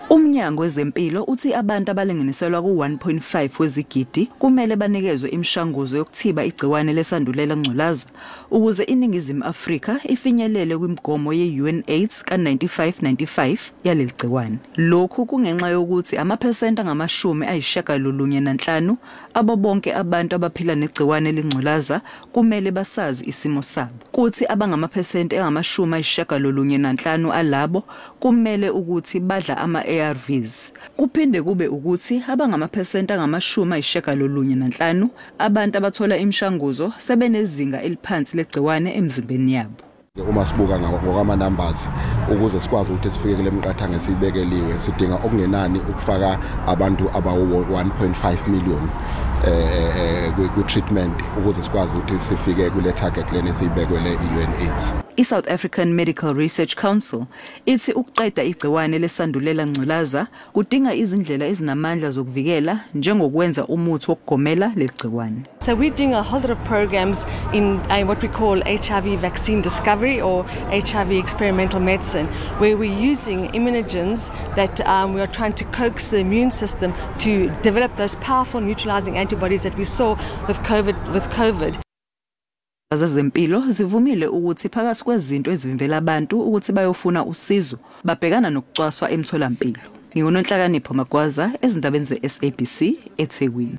Umnyango wezempilo uthi abantu abalinganiselwa ku-1.5 wezigidi kumele banikezwe imishanguzo yokuthiba igciwane lesandulela ngculaza ukuze iNingizimu Afrika ifinyelele kwimigomo ye-UNAIDS ka-95-95 yaleli gciwane. Lokhu kungenxa yokuthi amaphesenti angama-95 abo bonke abantu abaphila negciwane lengculaza kumele basazi isimo sabo. Kuthi abangamaphesenti angama-95 alabo kumele ukuthi badla ama-ARVs. Kuphinde kube ukuthi abangamaphesenti angama-95 abantu abathola imishanguzo sebenezinga eliphansi legciwane emzimbeni yabo. Uma sibuka ngokwama numbers, ukuze sikwazi ukuthi sifike kule miqathango esiyibekeliwe, sidinga okungenani ukufaka abantu abawu 1.5 million kwi-treatment ukuze sikwazi ukuthi sifike kule target lena esiyibekwele i-UNAIDS. I-South African Medical Research Council ithi ukuqeda igciwane lesandulela ngculaza kudinga izindlela ezinamandla zokuvikela, njengokwenza umuthi wokugomela legciwane. So we're doing a whole lot of programs in what we call HIV vaccine discovery or HIV experimental medicine, where we're using immunogens that we are trying to coax the immune system to develop those powerful neutralizing antibodies that we saw with COVID. With COVID. Zezempilo zivumile ukuthi phakathi kwezinto ezivimbela abantu ukuthi bayofuna usizo babhekana nokucwaswa emtholampilo. NginguNonhlakanipho Magwaza ezindabeni ze-SABC eThekwini.